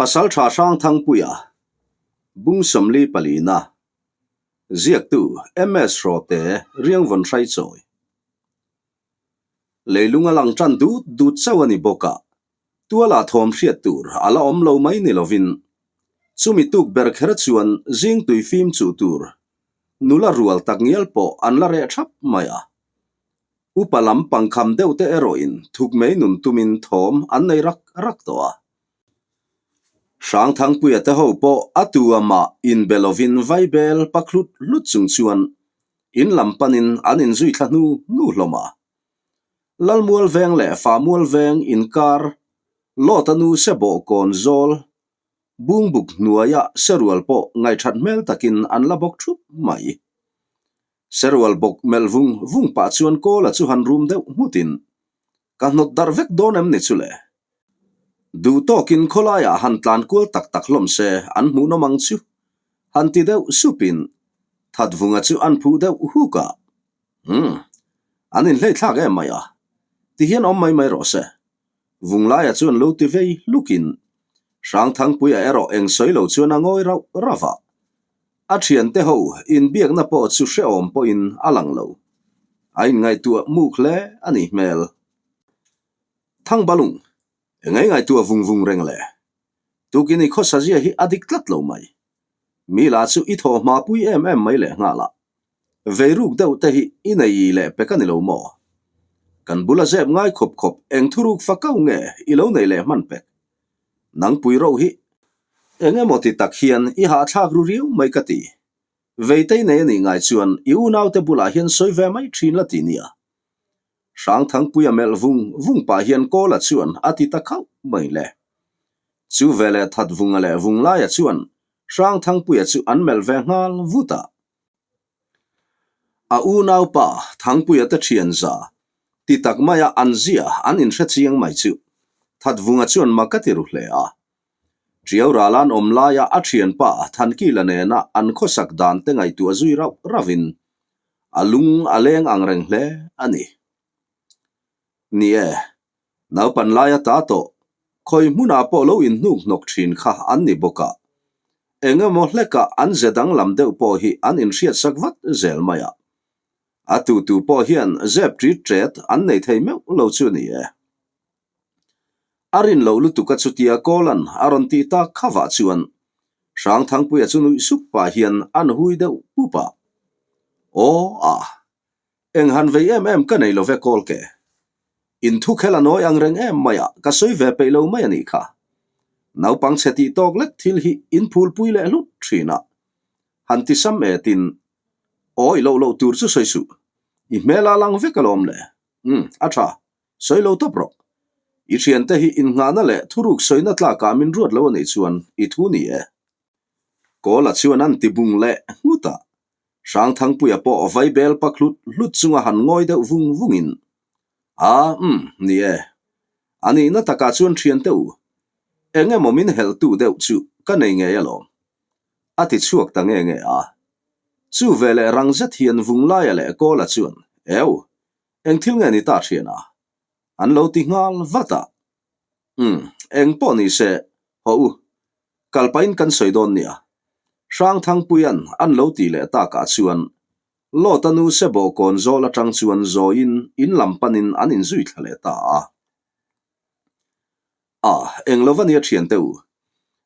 Pasalṭha Hrangthangpuia, Bung 44 palina, Ziaktu MS Hrawte Riangvawn Hraichawi. Leilung a lang ṭan dut dut chauh a ni bawk a, tualah thawm hriat tur a la awm lo mai ni lovin chumi tuk ber kher chuan zing tui fim chuh tur nula rual tak ngial pawh an la reh ṭhap mai a. Upa lam pangkham deuh te erawhin thuk mai nun tumin thawm an nei rak rak tawh a. Hrangthangpuia te ho pawh a tu amah inbe lovin vaibel pakhlut hlut chung chuan in lam panin an inzui thla hnu hnu hlawm a. Lalmual veng leh Fahmual veng inkar Lawta nu Sebawh kawn zawl bungbuk hnuaia serual pawh ngaihthat hmel takin an la bawk thup mai. Serual bawk melh vung vung pah chuan Kawla chu han rum deuh nghutin, Ka hnawt darh vek dawn em ni chu le? Duh tawkin khawlaiah han tlan kual tak tak hlawm se an hmuhnawm ang chu, han ti deuh supin Thatvunga chu an phuh deuh huk a. Umm, an inhleithlak em mai a, tihian awm mai mai rawh se. Vunglaia chuan lo ti vei hlukin Hrangthangpuia erawh eng sawi lo chuan a ngawi rauh rauh a. A thiante ho inbiakna pawh chu hrehawm pawhin a lang lo. A inngaihtuah muk hle a nih hmel. Thangbalung, engei ngaihtuah vung vung reng le? Tukin i khawsa zia hi a dik tlat lo mai. Mi lah chu i thaw hma pui em em mai leh nghal a. Vei ruk deuh te hi i nei i leh pek a ni lo maw? Kan bula zep ngai khawp khawp eng thuruk fa kau nge i lo nei leh hman pek? Nangpui ro hi eng emaw ti tak hian i hahthlak ru riau mai ka ti. Veitei nei a nih ngai chuan i unaute bulah hian sawi ve mai thin la ti nia. Hrangthangpuia melh vung vung pah hian Kawla chuan a ti ta khauh mai le. Chu veleh Thatvunga leh Vunglaia chuan Hrangthangpuia chu an melh ve nghal vut a. A unaupa Thangpuia te thian za ti tak maia an zia an inhre chiang mai chu Thatvunga chuan mak a ti ru hle a. Tiau Ralan awm laia a thianpa Thankila nena an khawsak dan te ngaihtuah zui rauh rauhin a lung a leng ang reng hle a ni. Ni e, naupan laia ta tawh, khawi hmunah pawh lo inhnuk hnawk thin kha an ni bawk a, eng emaw hlekah an ze danglam deuh pawh hi an inhriatsak vat zel mai a. A tutu pawh hian zep ṭit ṭet an nei thei meuh lo chu ni e. A rin loh lutuk a chutia Kawlan a rawn tih tak khavah chuan Hrangthangpuia chu nuih sup pah hian an hui deuh pup a. Aw a, eng han vei em em ka nei lo ve Kawlke. In thu khel a nawi ang reng em mai a, ka sawi ve peih lo mai a nih kha. Naupang chhe tih tawk lek thil hi in phulpui leh hlut thin a. Han ti sam etin, Aw i loh loh tur chu sawi suh. I hmel a lang vek alawm le. Umm, a tha. Sawi lo tawp rawh. I thiante hi innghahna leh thuruk sawina tlakah min ruat lo a nih chuan i thu ni e. Kawla chuan an ti bung leh nghut a. Hrangthangpuia pawh vaibel pak hlut hlut chunga han ngawi deuh vung vungin, A, umm, ni e. A nihna takah chuan thiante u, eng emaw min helhtu deuh chu ka nei ngei alawm. A ti chhuak ta nge nge a. Chu veleh rang zet hian Vunglaia leh Kawla chuan, Eu, Eng thil nge ni ta thian a? An lo ti nghal vat a. Umm, eng pawh ni se, haw u. Kal pahin kan sawi dawn nia. Hrangthangpuia'n an lo ti leh takah chuan Lawta nu Sebawh kawn zawl atang chuan zawiin in lam panin an inzui thla leh ta a. A, eng lo va nia thiante u.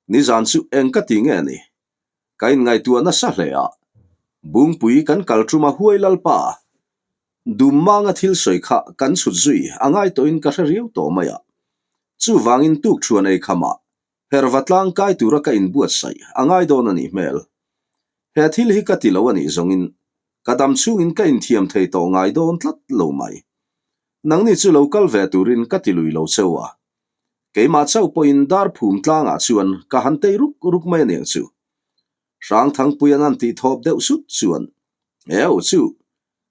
Nizan chu eng ka ti nge ni? Ka inngaihtuah nasa hle a. Bungpui kan kal ṭum a huai lalpa. Dum manga thil sawi kha kan chhut zui a ngai tawhin ka hre riau tawh mai a. Chuvangin tukṭhuan ei khamah herva tlang kai tura ka inbuatsaih a ngai dawn a nih hmel. He thil hi ka ti lo a nih zawngin ka dam chhungin ka inthiam thei tawh ngai dawn tlat lo mai. Nangni chu lo kal ve turin ka ti lui lo cheu a. Keimah chauh pawhin dar phum tlangah chuan ka han tei ruk ruk mai aniang chu. Hrangthangpuia'n an tih thawp deuh sut chuan, Eu chu,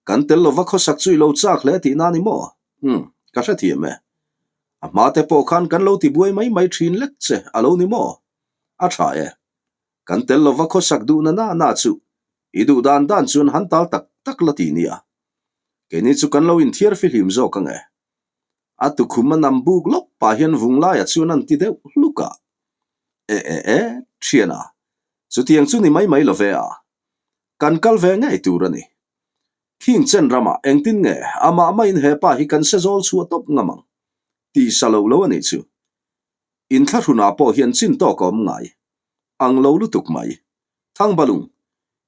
kan tel lova khawsak chu i lo chak hle tihna ni maw? Umm, ka hrethiam e. A hma te pawh khan kan lo tibuai mai mai thin lek che a lo ni maw? A tha e. Kan tel lova khawsak duhna na na chu i duh dan dan chuan han tal tak tak la ti nia. Keini chu kan lo inthiar fihlim zawk ang e. A tukhum a nam buk lawk pah hian vung laiah chuan an ti deuh hluk a. E e e, thiana, chutiang chu ni mai mai lo ve a, kan kal ve ngei tur a ni. Khing chen ramah engtin nge amah maiin he pa hi kan se zawl chhuah tawp ngam ang tih sa lo lo a nih chu. Inthlahrunah pawh hian chin tawk a awm ngai ang lo lutuk mai. Thangbalung,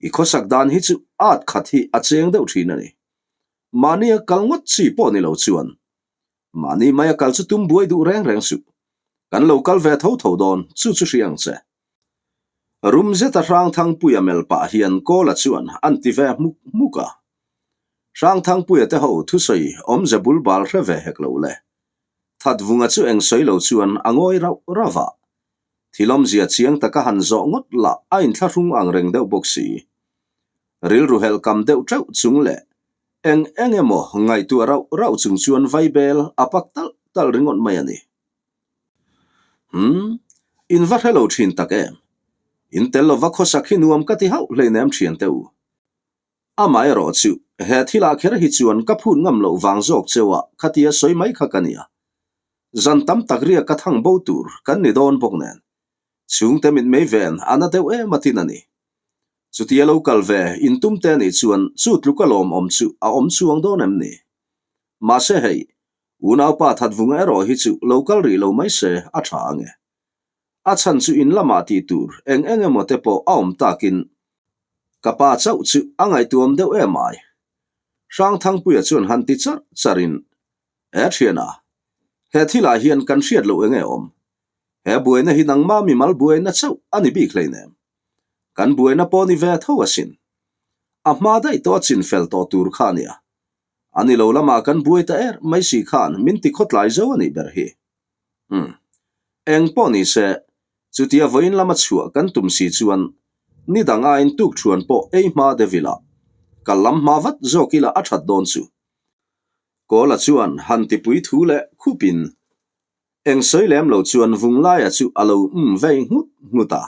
i khawsak dan hi chu at khat hi a cheng deuh thin a ni. Mahnia kal ngawt chi pawh ni lo chuan Mahni mai a kal chu tum buai duh reng reng suh. Kan lo kal ve tho tho dawn, chu chu hria ang che. Rum zeta Hrangthangpuia mel pah hian Kawla chuan an ti ve hmuk hmuk a. Hrangthangpuia te ho thusawi awmze bul bal hre ve hek lo le. Thatvunga chu eng sawi lo chuan a ngawi rauh rauh a. Thil awmzia chiang taka han zawh ngawt lah a inthlahrung ang reng deuh bawk si. Rilru helh kam deuh teuh chung leh Eng eng emaw ngaihtuah rauh rauh chung chuan vaibel a pak talh talh ringawt mai a ni. Umm, in va hre lo thin tak em? In tel lova khawsak hi nuam ka ti hauh hleinem thian teh u. Amaherawh chu he thilah kher hi chuan ka phut ngam loh vang zawk cheu a khatia sawi mai kha ka nia. Zan tam tak riak ka thang bo tur kan ni dawn bawk nen. Chhungte mitmei ven a na deuh em a tin a ni. Chutia lo kal ve intum te anih chuan chu tluk a lawmawm chu a awm chuang dawn em ni? Mahse hei, unaupa Thatvunga erawh hi chu lo kal rih lo mai se a tha ange. A chhan chu in lamah tih tur eng eng emaw te pawh a awm takin ka pa chauh chu a ngaihtuam deuh em ai. Hrangthangpuia chuan han ti charh charhin, E thiana, he thilah hian kan hriat loh enge awm? He buaina hi nangmah mimal buaina chauh a ni bik hleinem. Kan buaina pawh ni ve tho asin. A hma daih tawh a chin fel tawh tur kha a nia. A ni lo lamah kan buai ta er mai si khan min ti khawtlai zo a nih ber hi. Umm. Eng pawh ni se, chutia vawiin lama chhuah kan tum si chuan ni dang aiin tuk thuan pawh ei hma deuh ila, kal lam hma vat zawk ila a that dawn chu. Kawla chuan han tipui thu leh khupin Eng sawi lem lo chuan Vunglaia chu a lo um vei nghut nghut a.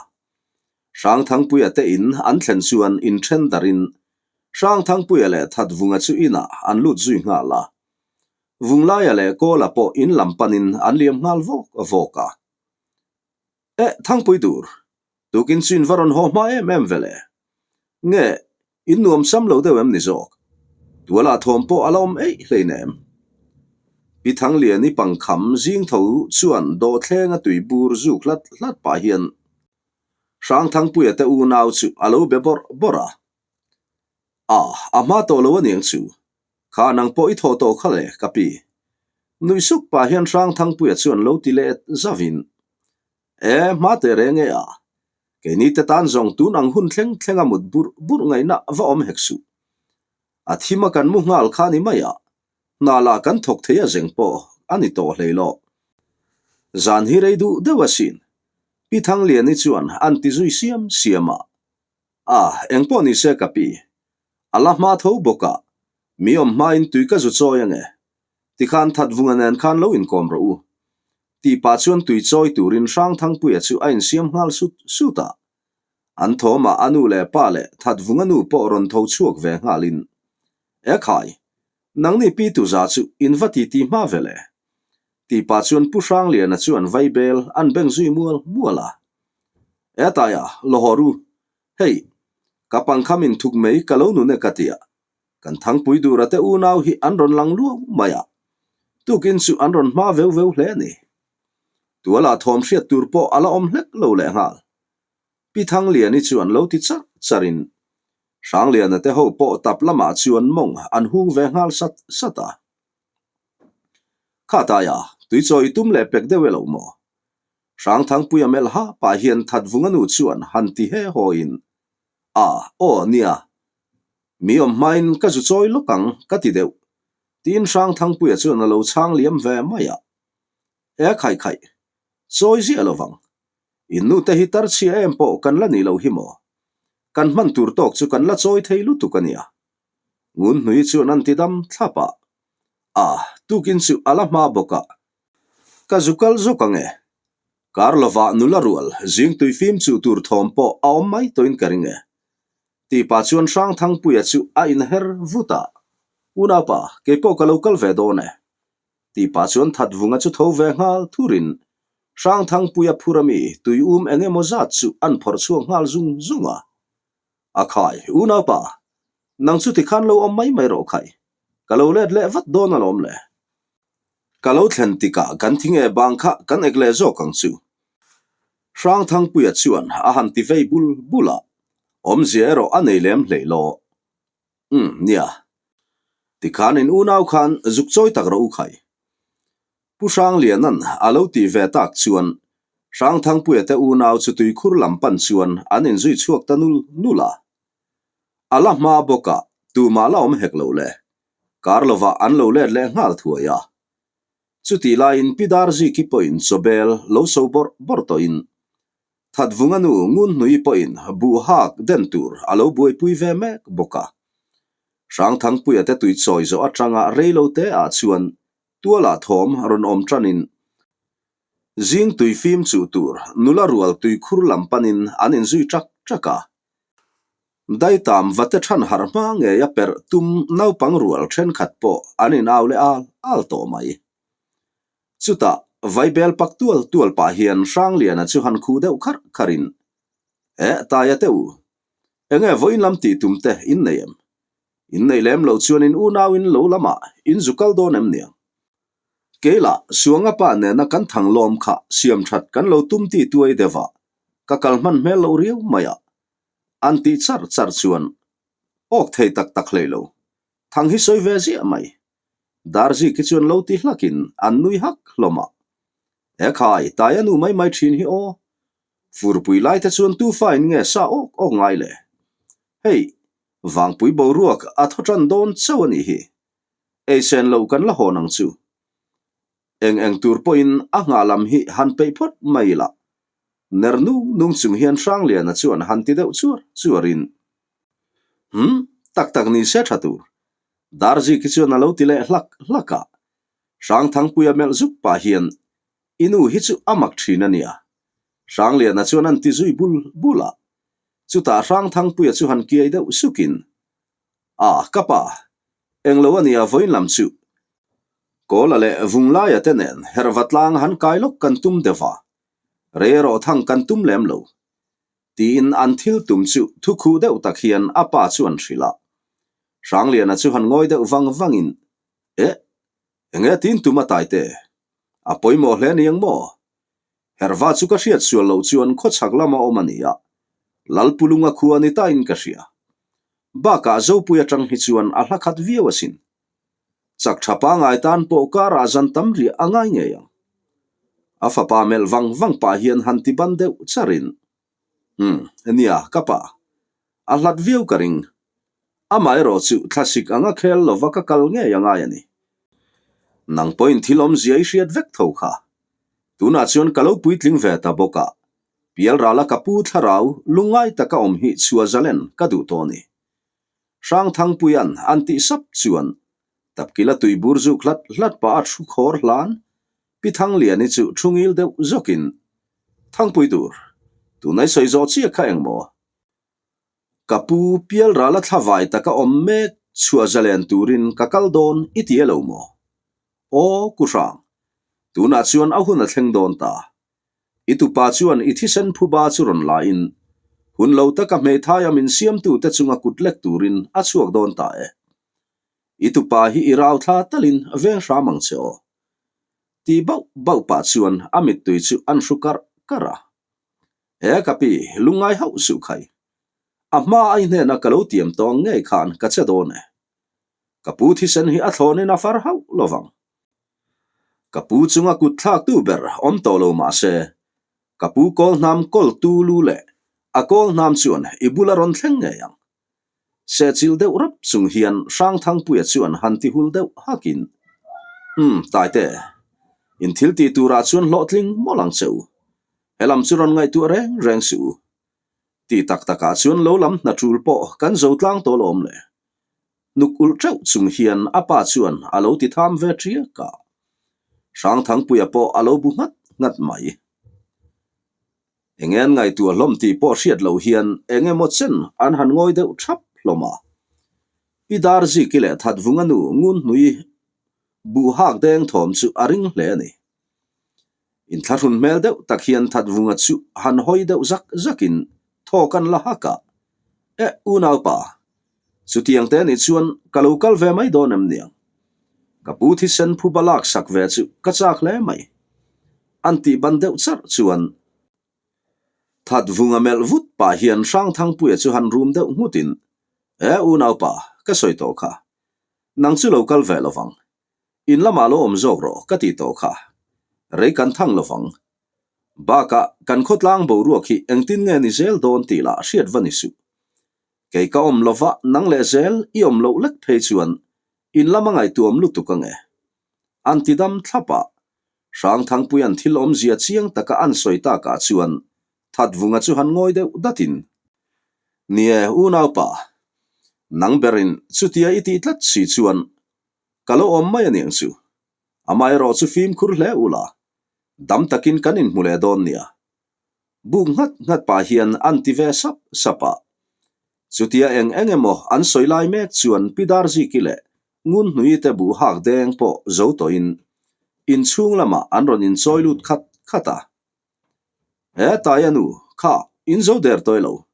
Hrangthangpuia te in an thlen chuan inthen darin Hrangthangpuia leh Thatvunga chu inah an lut zui nghal a. Vunglaia leh Kawla pawh in lam panin an liam nghal vawk vawk a. Eh, Thangpui dur, tukin chu in va rawn haw hma em em ve le. Nge, in nuam sam lo deuh em ni zawk? Tualah thawm pawh a la awm eih hleinem. Pi Thangliani pangkham zing tho chuan dawhthlenga tui bur zuk hlat hlat pah hian Hrangthangpuia te unau chu a lo be bawrh bawrh a. A, a hma tawh lo aniang chu. Kha nang pawh i thaw tawh kha le, ka pi. Nui suk pah hian Hrangthangpuia chuan lo ti let zavin, E, hma teh reng e a. Keini te tan zawng tun ang hun thleng thleng a mut burh burh ngaihna va awm hek suh. A thim a kan mu nghal kha ni mai a, hna lah kan thawk thei a zeng pawh a ni tawh hlei lo. Zan hi rei duh deuh asin. Pi Thangliani chuan an ti zui siam siam a. A, engpawh ni se ka pi. A la hma tho bawk a, mi awm hmain tui ka zu chawi ange. Tikhan Thatvunga nen khan lo inkawm rawh u. Tih pah chuan tui chawi turin Hrangthangpuia chu a insiam nghal sut sut a. An thawmah a nu leh pa leh Thatvunga nu pawh rawn tho chhuak ve nghalin, E khai, nangni pi tuza chu in va titi hma ve le. Tih pah chuan Pu Hrangliana chuan vaibel an beng zui mual mual a. E Taia, lawhawr u, hei, ka pangkham in thuk mai ka lo nun e ka ti a, kan Thangpui dura te unau hi an rawn lang luau mai a, tukin chu an rawn hma veu veu hle a ni. Tualah thawm hriat tur pawh a la awm hlek lo lehnghal. Pi Thangliani chuan lo ti char charin Hrangliana te ho pawh tap lamah chuan mawng an hung ve nghal sat sat a. Kha Taia, tui chaw i tum leh pek deuh e lo maw? Hrangthangpuia melh ha pah hian Thatvunga nu chuan han ti he hawiin, A, aw, nia. Mi awm hmain ka zu chawi lawk ang, ka ti deuh. Tiin Hrangthangpuia chuan a lo chhang liam ve mai a. E khaih khaih, chawi ziah lo vang. In nute hi tar chhia em pawh kan la nih loh hi maw? Kan hman tur tawk chu kan la chawi thei lutuk a nia. Ngun hnui chuan an ti dam thlap a. A, tukin chu a la hma bawk a. Ka zu kal zawk ang e. Kar lovah nula rual zing tui fim chuh tur thawm pawh a awm mai tawhin ka ring e. Tih pah chuan Hrangthangpuia chu a inher vut a. Unaupa, keipawh ka lo kal ve dawn e. Tih pah chuan Thatvunga chu tho ve nghal thurin. Hrangthangpuia phur ami tui um eng emaw zat chu an phawrh chhuak nghal zung zung a. A khai, unaupa, nang chu tikhan lo awm mai mai rawh khai. Ka lo let leh vat dawn alawm le. Ka lo thlen tikah kan thi nge bang kha kan ek leh zawk ang chu. Hrangthangpuia chuan a han ti vei bul bul a, awmzia erawh a nei lem hlei law. Umm, nia. Tikhan in unau khan zuk chawi tak rawh u khai. Pu Hrangliana'n a lo tih ve tak chuan Hrangthangpuia te unau chu tuikhur lam pan chuan an inzui chhuak ta nul nul a. A la hma bawkah tumah la awm hek lo le. Kar lovah an lo let leh nghal thuai a. Chutih laiin Pi Darziki pawhin chawbel lo so bawrh bawrh tawhin Thatvunga nu Ngunhnui pawhin buh hak den tur a lo buaipui ve mek bawk a. Hrangthangpuia te tui chawi zawh atanga reilo te ah chuan tualah thawm rawn awm tanin zing tui fim chuh tur nula rual tuikhur lam panin an inzui ṭak ṭak a. Daitam vate than harh hma ngei a perh tum naupang rual thenkhat pawh an inau leh al al tawh mai. Chutah Vaibel pak tual tual pah hian Hrangliana chu han khuh deuh kharh kharhin, Eh, Taia te u, enge vawiin lam tih tum te in nei em? In neih lem loh chuan in unau in lo lamah in zu kal dawn em niang? Kei lah Suanga pa nena kan thang lawm kha siam that kan lo tum ti tuai deuh a, ka kal hman hmel loh riau mai a. An tih char char chuan awk thei tak tak hlei lo. Thang hi sawi ve ziah mai. Darzi khi chuan lo ti hlakin an nui hak hlawm a. He khai, Taia nu mai mai thin hi aw. Furpui lai te chuan tu fa in nge sa awk awk ngai le? Hei, Vangpui boruak a thaw tan dawn chauh a nih hi. Eisen lo kan la hawn ang chu. Eng eng tur pawhin a nghah lam hi han peih phawt mai ila. Ner nung nung chung hian Hrangliana chuan han ti deuh chuar chuarin, Hum, tak tak ni se tha tur. Darzi khi chuan a lo ti leh hlak hlak a. Hrangthangpuia melh zuk pah hian, I nu hi chu a mak thin a nia. Hrangliana chuan an ti zui bul bul a. Chutah Hrangthangpuia chu han kiai deuh sukin, A, ka pa, englo a nia vawiin lam chu. Kawla leh Vunglaia te nen herhva tlang han kai lawk kan tum deuh a, rei erawh thang kan tum lem lo. Tiin an thil tum chu thu khuh deuh tak hian a pa chu an hrilh a. Hrangliana chu han ngawi deuh vang vangin, Eh, enge tin tum a taite? A pawimawh hle niang maw? Herhva chu ka hriat sual loh chuan khawchhak lama awm a ni a, Lalpulunga khua ni tain ka hria. Bakah Zopui atang hi chuan a hla khat viau asin. Chak tha pangai tan pawh karah zan tam riah a ngai ngei ang. A fapa melh vang vang pah hian han ti ban deuh charin, Umm, nia, ka pa. A hlat viau ka ring. Amaherawh chu thlasik anga khel lova ka kal ngei a ngai a ni. Nang pawhin thil awmzia i hriat vek tho kha. Tunah chuan ka lo puitling ve ta bawk a, Pialrala ka pu thlarau lungngai taka awm hi chhuah zalen ka duh tawh a ni. Hrangthangpuia'n an tih sap chuan Tapkila tui bur zuk hlat hlat pah a thu khawr hlan Pi Thangliani chu thu ngil deuh zawkin, Thangpui tur, tunai sawi zawh chiah kha engmaw? Ka pu Pialrala thlavai taka awm mek chhuah zalen turin ka kal dawn i ti elo maw? Aw, Ku Hrang, tunah chuan a hun a thleng dawn ta. I tupa chuan i thisen phuba chu rawn la in, hun lo taka hmeithaia min siamtute chunga kut lek turin a chhuak dawn ta e. I tupa hi i rau thla talin veng hram ang che aw. Ti bauh bauh pah chuan a mittui chu an hru karh karh a. He ka pi, lungngai hauh suh khai. A hma ai hnena ka lo tiam tawng ngei khan ka che dawn e. Ka pu thisen hi a thlawnin a far hauh lovang. Ka pu chunga kut thlaktu ber awm tawh lo mah se, ka pu kawl hnam kawltu lu leh a kawl hnam chuan i bula rawn thleng ngei ang. Sehchilh deuh rap chung hian Hrangthangpuia chuan han ti hul deuh hakin, Umm, Taite, in thil tih turah chuan hlawhtling mawlh ang che u. Helam chu rawn ngaihtuah reng reng suh u. Ti tak takah chuan lo lam hna tul pawh kan zo tlang tawh lawm le. Hnuk ulh teuh chung hian a pa chuan a lo ti tham ve ṭiak a. Hrangthangpuia pawh a lo bu nghat nghat mai. Enge an ngaihtuah hlawm tih pawh hriat loh hian eng emaw chen an han ngawi deuh thap hlawm a. Pi Darziki leh Thatvunga nu Ngunhnui buh hak deng thawm chu a ring hle a ni. Inthlahrun hmel deuh tak hian Thatvunga chu han hawi deuh zak zakin thawk an la hak a, Eh, unaupa, chutiang te nih chuan ka lo kal ve mai dawn em niang? Ka pu thisen phuba lak sak ve chu ka chak hle mai. An tih ban deuh charh chuan Thatvunga melh vut pah hian Hrangthangpuia chu han rum deuh nghutin, Eh, unaupa, ka sawi tawh kha. Nang chu lo kal ve lovang. In lamah lo awm zawk rawh ka ti tawh kha. Rei kan thang lovang. Bakah kan khawtlang boruak hi engtin nge ni zel dawn tih lah hriat va ni suh. Kei ka awm lova nang leh zel i awm loh lek phei chuan in lama ngaihtuam lutuk ange. An ti dam thlap a, Hrangthangpuia'n thil awmzia chiang taka an sawi takah chuan Thatvunga chu han ngawi deuh datin, Nie, unaupa, nang berin chutia i tih tlat si chuan ka lo awm mai aniang chu. Amaherawh chu fimkhur hle ula, dam takin kan inhmu leh dawn nia. Buk nghat nghat pah hian an ti ve sap sap a. Chutia eng eng emaw an sawi lai mek chuan Pi Darziki leh Ngunhnui te buh hak deng pawh zo tawhin inchhung lamah an rawn inchawi lut khat khat a. He Taia nu, kha, in zo der tawi lo.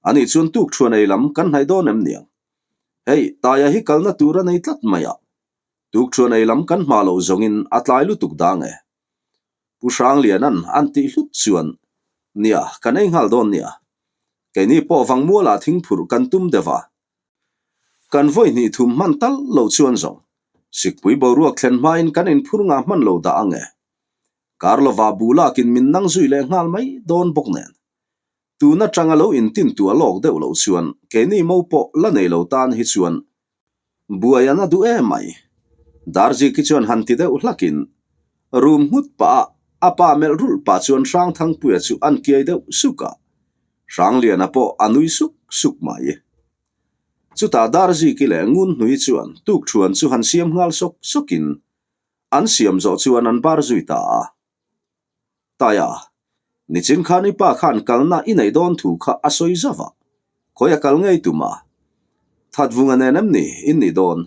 Ani chuan tuk thuan ei lam kan hnaih dawn em niang? Hei, Taia hi kalna tur a nei tlat mai a. Tuk thuan ei lam kan hma loh zawngin a tlai lutuk dang e. Pu Hrangliana'n an tih hlut chuan, Nia, kan ei nghal dawn nia. Keini pawh Vangmualah thingphurh kan tum deuh a. Kan vawi hnih thum hman tal lo chuan zawng, Sikpui boruak thlen hmain kan inphur ngah hman lo dah ang e. Karlova bu lakin min nang zui leh nghal mai dawn bawk nen. Tun atanga lo intintuah lawk deuh loh chuan keini mo pawh la nei lo tan hi chuan buai an a duh em mai. Darzik hi chuan han ti deuh hlakin rum nghut pah a a pa melh rulh pah chuan Hrangthangpuia chu an kiai deuh suk a, Hrangliana pawh a nui suk suk mai. Chutah Darziki leh Ngunhnui chuan tukthuan chu han siam nghal sawk sawkin an siam zawh chuan an bar zui ta a. Taia, nichin khan i pa khan kalna i neih dawn thu kha a sawi zauh a, khawi a kal ngei tum a? Thatvunga nen em ni in nih dawn?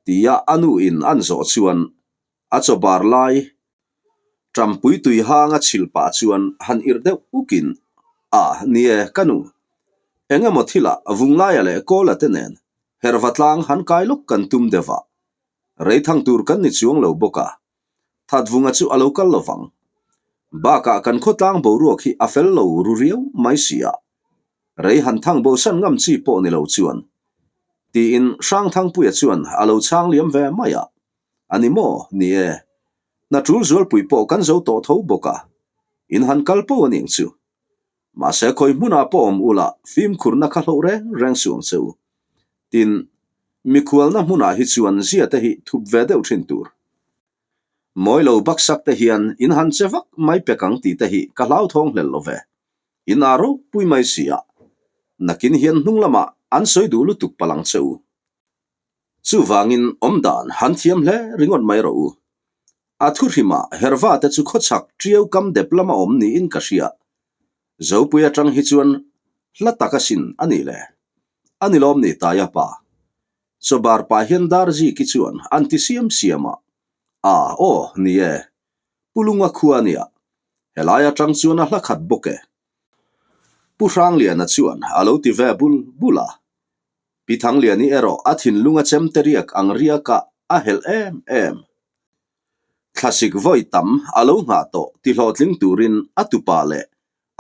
Tia a nu in an zawh chuan a chaw bar lai Tampui tui hang a chhil pah chuan han irh deuh ukin, A, ni e, ka nu. Eng emaw thilah Vunglaia leh Kawla te nen herva tlang han kai lawk kan tum deuh a, rei thang tur kan ni chuang lo bawk a, Thatvunga chu a lo kal lo vang. Bakah kan khawtlang boruak hi a fel lo ru riau mai si a, rei han thang bosan ngam chi pawh ni lo chuan. Tiin Hrangthangpuia chuan a lo chhang liam ve mai a. A ni maw? Ni e. Hna tul zualpui pawh kan zo tawh tho bawk a, in han kal po a ning chu. Mahse khawi hmunah pawh awm ula fimkhurna kha hloh reng reng suh ang che u. Tin, mikhualna hmunah hi chuan zia te hi thup ve deuh thin tur. Mawi lo baksak te hian in han che vak mai pek ang tih te hi ka hlauthawng hlel lo ve. In aa ropui mai si a, nakin hian hnung lamah an sawi duh lutuk palh ang che u. Chuvangin awmdan han thiam hle ringawt mai rawh u. A thuhrimah Herva te chu khawchhak ṭiau kam dep lama awm niin ka hria. Zopui aṭang hi chuan hla tak asin a nih le. A ni lawm ni Taia pa. Chawbar pah hian Darziki chuan an ti siam siam a. A, aw, ni e. Pu Lunga khua a nia. Helai aṭang chuan a hla khat bawk e. Pu Hrangliana chuan a lo ti ve bul bul a. Pi Thangliani erawh a thinlung a chem te riak ang riakah a helh em em. Thlasik vawi tam a lo nghah tawh ti hlawhtling turin a tupa leh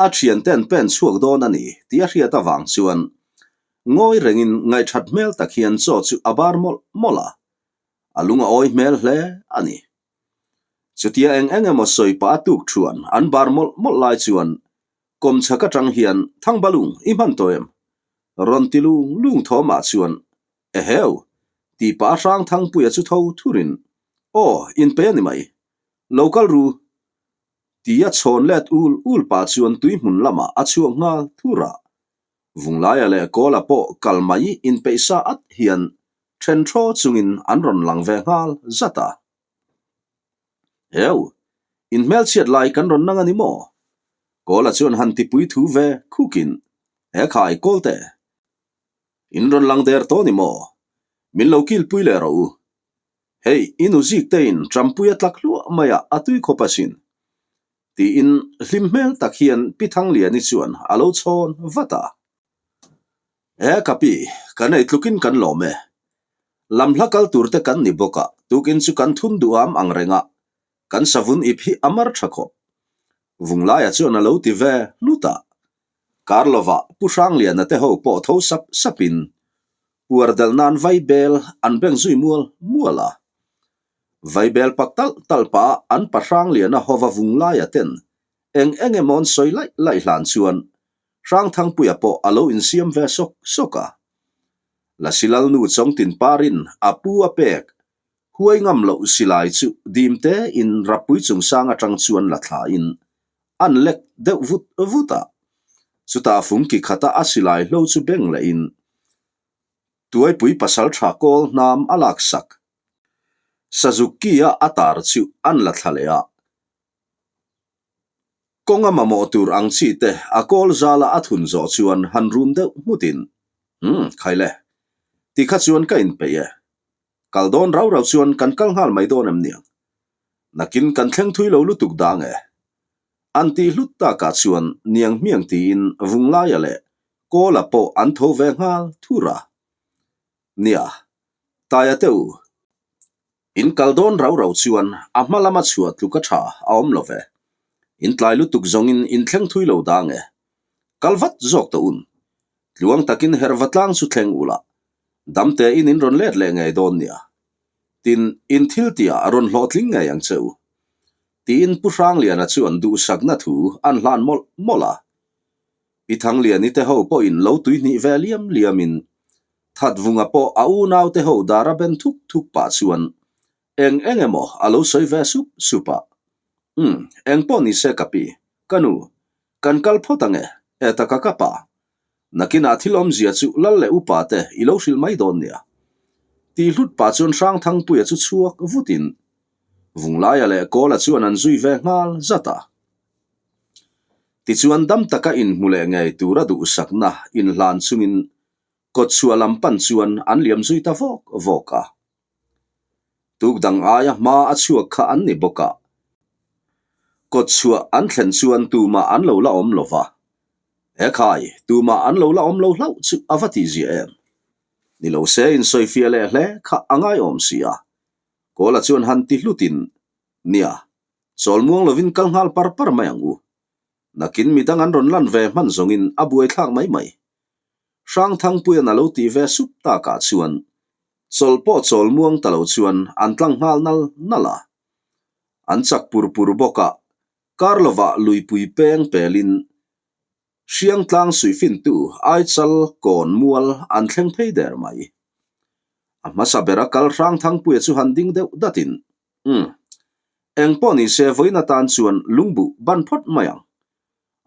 a thiante an pen chhuak dawn a ni tih a hriat avang chuan ngawi rengin ngaihthat hmel tak hian chaw chu a bar mawlh mawlh a, a lung a awi hmel hle a ni. Chutia eng eng emaw sawi pah a tuk thuan an bar mawlh mawlh lai chuan kawmchhak atang hian Thangbalung i hman tawh em? Rawn ti lung lung thawmah chuan Eheu! Tih pah a hrang Thangpuia chu tho thurin Aw, inpe a ni mai. Lo kal ru! Tia chhawn let ul ul pah chuan tui hmun lamah a chhuak nghal thur a. Vunglaia leh Kawla pawh kal mai inpeih sa at hian then thaw chungin an rawn lang ve nghal zat a. Heu! In hmelchhiat lai kan rawn nang a ni maw? Kawla chuan han tipui thu ve khukin, He khai Kawlte! In rawn lang der tawh ni maw? Min lo kilpui leh rawh u. Hei, i nu zik tein Trumpui a tlak hluah mai a, a tui khawp asin. Tiin hlim hmel tak hian Pi Thangliani chuan a lo chhawn vat a. E ka pi, kan ei tlukin kan lawm e. Lam hla kal tur te kan ni bawk a, tukin chu kan thun duham ang reng a, kan savun ip hi a mar tha khawp. Vunglaia chuan a lo ti ve hlut a. Kar lovah Pu Hrangliana te ho pawh tho sap sapin puar delh nan vaibel an beng zui mual mual a. Vaibel pak talh talh pah a an pa Hrangliana hova Vunglaia ten eng eng emaw an sawi laih laih hlan chuan Hrangthangpuia pawh a lo insiam ve sawk sawk a. Lasilalnu Chawngtin Parin a pu a pek huai ngam loh silai chu dimte in Rappui chungsang atang chuan la thlain an lek deuh vut vut a. Chutah fungki khata a silai hlo chu beng lehin Tuaipui pasaltha kawl hnam a laksak. Sazuki-a a tar chu an la thla leh a. Kawnga mamawh tur ang chi te a kawl zala a thun zawh chuan han rum deuh hmutin, Umm, khai le. Ti kha chuan ka inpeih e. Kal dawn rau rau chuan kan kal nghal mai dawn em niang? Nakin kan thleng thui lo lutuk dang e. An tih hlut takah chuan niang hmiang tiin Vunglaia leh Kawla pawh an tho ve nghal thur a. Nia, Taia te u. In kal dawn rau rau chuan a hma lama chhuah tluk a tha a awm lo ve. In tlai lutuk zawngin in thleng thui lo dang e. Kal vat zawk tawh un. Tluang takin herva tlang chu thleng ula. Dam tein in rawn let leh ngei dawn nia. Tin, in thil tihah a rawn hlawhtling ngei ang che u. Tiin Pu Hrangliana chuan duhsakna thu an hlan mawlh mawlh a. Pi Thangliani te ho pawhin lo tuihnih ve liam liamin Thatvunga pawh a unaute ho dar a ben thuk thuk pah chuan eng eng emaw a lo sawi ve sup sup a. Umm, eng pawh ni se ka pi, ka nu, kan kal phawt ang e, e taka ka pa. Nakinah thil awmzia chu lal leh upa te i lo hrilh mai dawn nia. Ti hlut pah chuan Hrangthangpuia chu chhuak vutin Vunglaia leh Kawla chuan an zui ve nghal zat a. Tichuan dam taka inhmu leh ngei tura duhsakna inhlan chungin kawtchhuah lam pan chuan an liam zui ta vawk vawk a. Tuk dang aia hma a chhuak kha an ni bawk a, kawtchhuah an thlen chuan tumah an lo la awm lo va. Ekhai, tumah an lo la awm lo hlauh chu a va tihzia em? Ni lo se insawifiah leh hle kha a ngaiawm si a. Kawla chuan han ti hlutin, Nia, Chawlmuang lovin kal nghal par par mai ang u. Nakin midang an rawn lan ve hman zawngin a buaithlak mai mai. Hrangthangpuian a lo tih ve sup takah chuan chawlh pawh chawlmuang ta lo chuan an tlang nghal nal nal a. An chak pur pur bawk a, kar lovah luipui peng pelin Hriangtlang suihfintu Aichal kawn mual an thleng phei der mai. A hmasa bera kal Hrangthangpuia chu han ding deuh datin, Umm, eng pawh ni se vawiin atan chuan lungbuh ban phawt mai ang.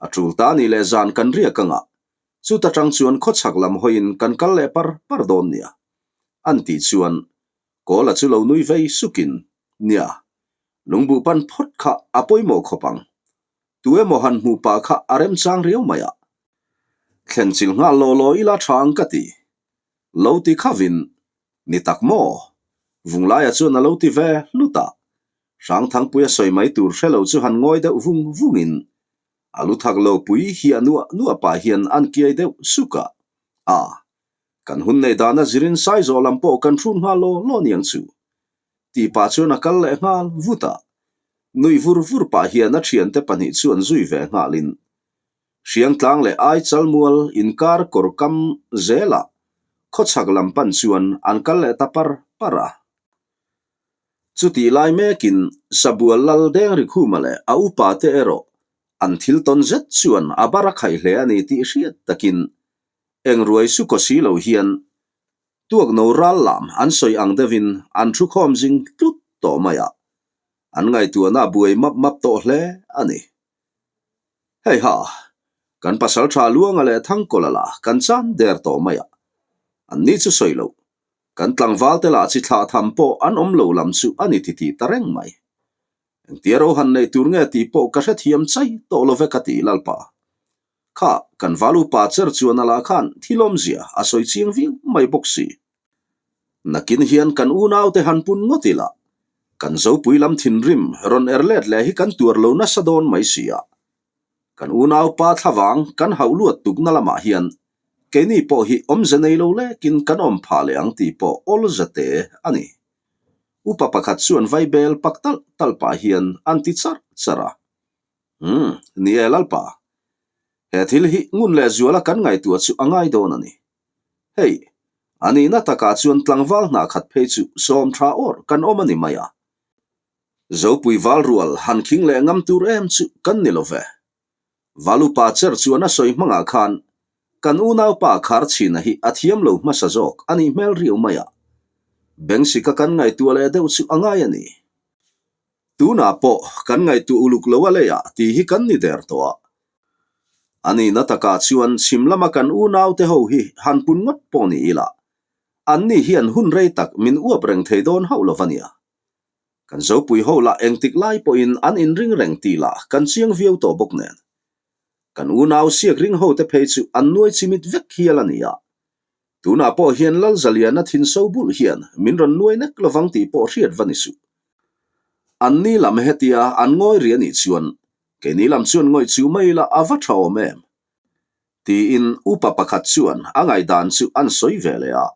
A tul ta ni leh zan kan riak anga, chuta tang chuan khawchhak lam hawiin kan kal leh par par dawn nia. An tih chuan Kawla chu lo nui vei sukin, Nia, lungbuh pan phawt kha a pawimawh khawp ang. Tu emaw han hmuh pah kha a remchang riau mai a. Thlen chil nghal law law ila tha ang ka ti. Lo ti khavin, Ni tak maw? Vunglaia chuan a lo ti ve hlut a. Hrangthangpuia sawi mai tur hre lo chu han ngawi deuh vung vungin, a lu thak lo pui hiah nuah nuah pah hian an kiai deuh suk a. A, kan hun neih dana zirin saizawh lam pawh kan hrun nghal law law niang chu. Tih pah chuan a kal leh nghal vut a. Nuih vur vur pah hian a thiante pahnih chu an zui ve nghalin Hriangtlang leh Aichalmual inkar kawr kam zelah khawchhak lam pan chuan an kal leh ta par par a. Chutih lai mekin Sabual Lal Dengrikhuma leh a upa te erawh an thil tawn zet chuan a bar a khaih hle a ni tih hriat takin eng ruai su kaw si lo hian Tuak no ral lam an sawi ang deuhin an thu khawm zing tlut tawh mai a, an ngaihtuahna a buai map map tawh hle a ni. Hei ha, kan pasal tha Luanga leh Thangkawla lah kan chan der tawh mai a, an ni chu sawi loh, kan tlangval te lah chi thlah tham pawh an awm lo lam chu a ni titih ta reng mai. Engtia ro han neih tur nge tih pawh ka hrethiam chai tawh lo ve ka ti Lalpa. Kha, kan val upa cher chuan a lah khan thil awmzia a sawi chiang viau mai bawk si. Nakin hian kan unaute han pun ngawt ila. Kan Zopui lam thinrim rawn er let leh hi kan tuar lo nasa dawn mai si a. Kan unaupa thlavang kan hauh luat tukna lamah hian keini pawh hi awmze nei lo lekin kan awm phah leh ang tih pawh awlza te a ni. Upa pakhat chuan vaibel pak talh talh pah hian an ti charh charh a. Umm, ni e Lalpa. He thil hi ngun leh zuala kan ngaihtuah chu a ngai dawn a ni. Hei, a nihna takah chuan tlangval hnah khat phei chu sawm tha awr kan awm a ni mai a. Zopui val rual han khing leh ngam tur em chu kan ni lo ve. Valupa cher chuan a sawi hmangah khan kan unaupa khar chhina hi a thiam lo hmasa zawk a nih hmel riau mai a. Bengsika kan ngaihtuah leh deuh chu a ngai a ni. Tunah pawh kan ngaihtuah uluk lo a leiah tih hi kan ni der tawh a. A nihna takah chuan chhim lama kan unaute ho hi han pun ngawt pawh ni ila, anni hian hun rei tak min uap reng thei dawn hauh lo va nia. Kan Zopui ho lah engtik lai pawhin an inring reng tih lah kan chiang viau tawh bawk nen. Kan unau siak ring hote phei chu an nuai chimit vek hial a ni a. Tunah pawh hian Lalzaliana thinso bulh hian min rawn nuai nek lovang tih pawh hriat va ni suh. Anni lam hetia an ngawi ri a nih chuan keini lam chuan ngawih chu mai ila a va tha awm em? Tiin upa pakhat chuan a ngaihdan chu an sawi ve leh a.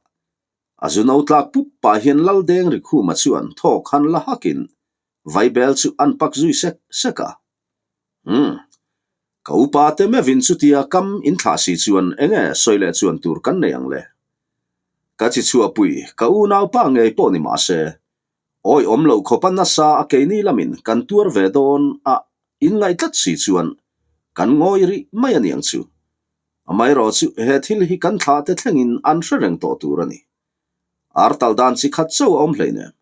A zu no tlak pup pah hian Laldeng Rikhuma chuan thawk han la hakin vaibel chu an pak zui sek sek a. Umm. Ka upa te meuhin chutia kam in thlah si chuan enge sawi leh chuan tur kan nei ang le? Ka chi chhuahpui ka unaupa ngei pawh ni mah se, awi awm loh khawpa nasa a keini lamin kan tuar ve dawn a inngaih tlat si chuan kan ngawi rih mai a niang chu. Amaherawh chu he thil hi kan thlah te thlengin an hre reng tawh tur a ni. Ar tal dan chi khat chauh a awm hleinem.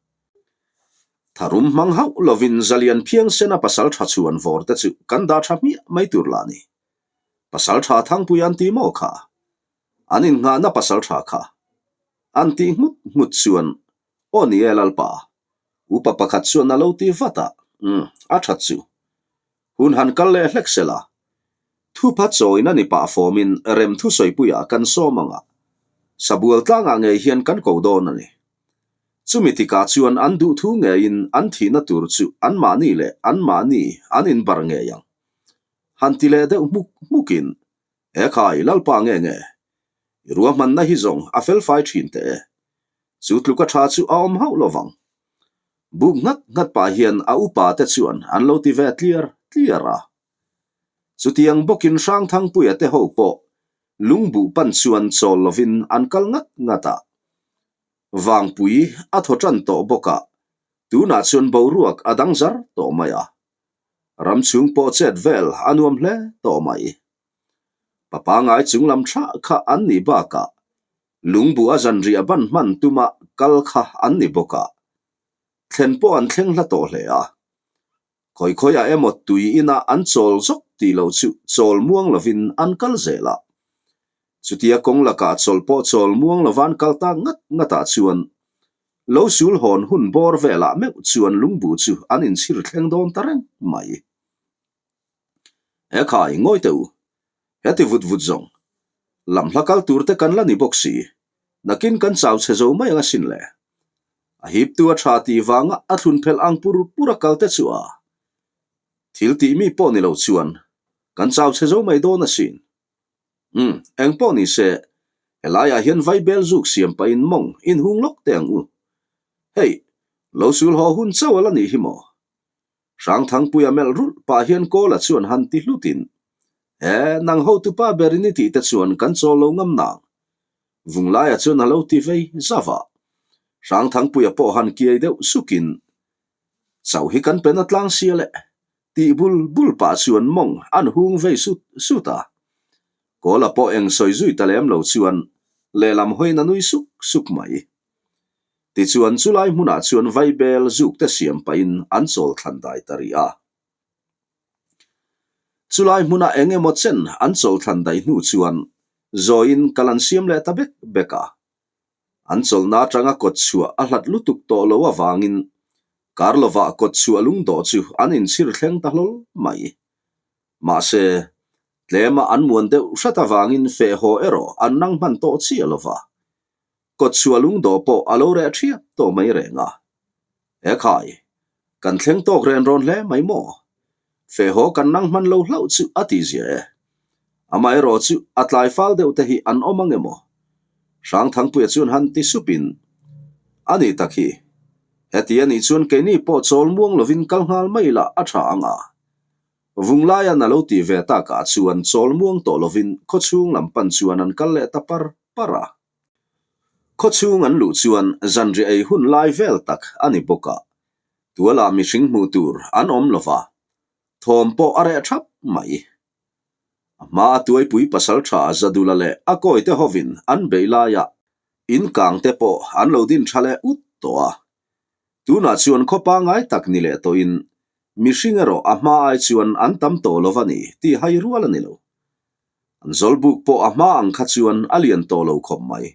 Tharum hmang hauh lovin zalian phiangsen a pasal tha chhuan vawr te chu kan dah tha hmiah mai tur lah ni. Pasal tha Thangpui an ti maw kha? An innghahna pasal tha kha? An tih nghut nghut chuan aw ni e Lalpa. Upa pakhat chuan a lo ti vat a, umm a that chu. Hun han kal leh hlek se la. Thupha chawina ni pah fawmin rem thusawipuiah kan sawm ang a, Sabual tlangah ngei hian kan ko dawn a ni. Chumi tikah chuan an duhthu ngeiin an thihna tur chu anmahni leh anmahni an inbar ngei ang. Han ti leh deuh hmuk hmukin, He khai, Lalpa nge nge? I ruahmanna hi zawng a felfai thin teh e. Chu tluka tha chu a awm hauh lovang. Buk nghat nghat pah hian a upa te chuan an lo ti ve tliar tliar a. Chutiang bawkin Hrangthangpuia te ho pawh lungbuh pan chuan chawl lovin an kal ngat ngat a. Vangpui a thaw tan tawh bawk a, tunah chuan boruak a dang zar tawh mai a. Ram chhung pawh chet vel a nuam hle tawh mai. Pa pangai chung lam thlah kha an nih bakah lungbuh a zanriah ban hman tuma kal kha an ni bawk a, thlen pawh an thleng hla tawh hle a. Khawi khawiah emaw tui inah an chawl zawk tih loh chu chawl muang lovin an kal zel a. Chutia kawng lakah chawlh pawh chawl muang lova an kal tak ngat ngatah chuan lo sul hawn hun bawr velah meuh chuan lungbu chu an inchhir thleng dawn ta reng mai. He khai, ngawi teh u. Heti vut vut zawng. Lam hla kal tur te kan la ni bawk si. Nakin kan chau chhe zo mai ang asin le. A hiptu a tha tih vanga a thlun phelh ang pur pur a kal te chu a. Thil tih mi pawh ni lo chuan kan chau chhe zo mai dawn asin. Umm, eng pawh ni se, helaiah hian vaibel zuk siam pahin mawng inhung lawk teh ang u. Hei, lo sul haw hun chauh a la nih hi maw? Hrangthangpuia melh rulh pah hian Kawla chuan han ti hlutin, He, nang hotupa berin i tih te chuan kan chawl lo ngam nang. Vunglaia chuan a lo ti vei zauh a. Hrangthangpuia pawh han kiai deuh sukin, Chauh hi kan pen a tlang sia le, tih bul bul pah chuan mawng an hung vei sut sut a. Kawla pawh eng sawi zui ta lem lo chuan lehlam hawiin a nui suk suk mai. Tichuan chulai hmunah chuan vaibel zuk te siam pahin an chawl thlan dai ta rih a. Chulai hmuna eng emaw chen an chawl thlan dai hnu chuan zawiin kal an siam leh ta bek bek a. An chawlhna atanga kawt chhuah a hlat lutuk tawh lo avangin kar lovah kawt chhuah lungdawh chu an inchhir thleng ta hlawl mai. Mahse, tlema an muan deuh hrat avangin feh haw erawh an nang hman tawh chiah lova. Kawtchhuah lungdawh pawh a lo reh thiap tawh mai reng a. He khai! Kan thleng tawk ren rawn hle mai maw? Feh haw kan nang hman lo hlauh chu a ti zia e. Amaherawh chu a tlai fal deuh te hi an awm ang emaw? Hrangthangpuia chuan han ti supin, A ni tak hi. Heti a nih chuan keini pawh chawl muang lovin kal nghal mai lah a tha ang a. Vunglaia'n a lo tih ve takah chuan chawl muang tawh lovin khawchhung lam pan chuan an kal leh ta par par a. Khawchhung an luh chuan zanriah ei hun lai vel tak a ni bawk a, tualah mihring hmuh tur an awm lo va, thawm pawh a reh thap mai. A hma a tuaipui pasaltha Zadula leh a kawite hovin an beih laiah in kang te pawh an lo din tha leh ut tawh a. Tunah chuan khaw pangngai tak ni leh tawhin mihring erawh a hma ai chuan an tam tawh lo va ni tih hai rual a ni lo. An zawlbuk pawh a hma ang kha chuan a lian tawh lo khawp mai.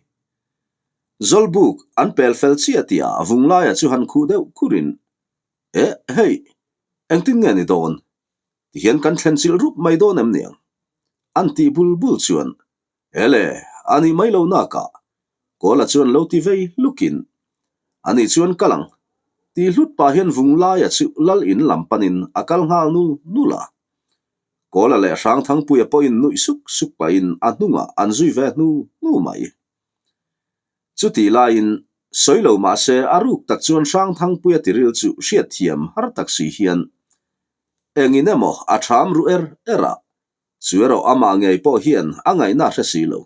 Zawlbuk an pel fel chiah tihah Vunglaia chu han khuh deuh khurin, Eh, hei, engtin nge ni dawn? Tihian kan thlen chilh rup mai dawn em niang? An tih bul bul chuan, Ele, a nih mai lo nakah. Kawla chuan lo ti vei hlukin, Ani chuan kal ang. Tih hlut pah hian Vunglaia chu lal in lam panin a kal nghal nul nul a. Kawla leh Hrangthangpuia pawhin nuih suk suk pahin a hnungah an zui ve hnu hnu mai. Chutih laiin sawi lo mah se a ruk tak chuan Hrangthangpuia tiril chu hriatthiam har tak si hian engin emaw a ṭham ru er er a, chu erawh amah ngei pawh hian a ngaihna hre si lo.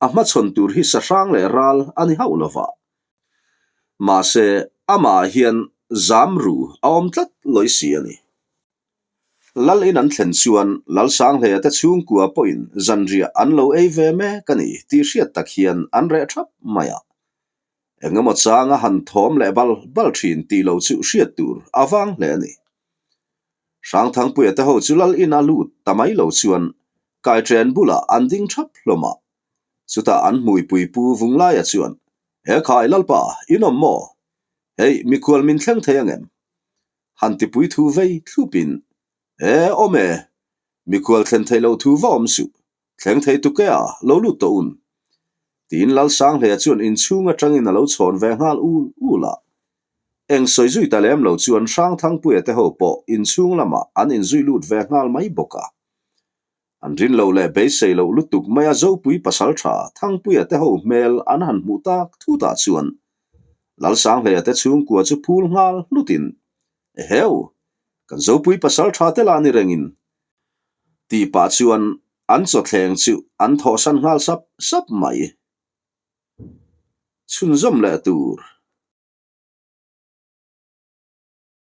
A hmachhawn tur hi sahrang leh ral a ni hauh lova. Mahse, amah ah hian zam ru a awm tlat lawi si a ni. Lal in an thlen chuan Lalsanghleia te chhungkua pawhin zanriah an lo ei ve mek a ni tih hriat tak hian an reh thap mai a. Eng emaw changa han thawm leh bal bal thin tih lo chu hriat tur a vang hle a ni. Hrangthangpuia te ho chu Lal ina lut ta mai lo chuan Kaiṭen bulah an ding thap hlawm a. Chutah an hmuipui pu Vunglaia chuan, He khai Lalpa, in awm maw? Hei, mikhual min thleng thei ang em? Han tipui thu vei thlupin, E, awm e, mikhual thlen theih loh thu va awm suh, thleng thei tuk e a, lo lut tawh un. Tiin Lalsanghleia chuan inchhung atangin a lo chhawn ve nghal ul ul a. Eng sawi zui ta lem lo chuan Hrangthangpuia te ho pawh inchhung lamah an inzui lut ve nghal mai bawk a. An rin loh leh beisei loh lutuk maia Zopui pasaltha Thangpuia te ho hmel an han hmuh tak thutah chuan Lalsanghleia te chhungkua chu phul nghal hlutin, Eheu! Kan Zopui pasaltha te lah ni rengin tih pah chuan an chawthleng chu an thawhsan nghal sap sap mai. Chhunzawm leh tur.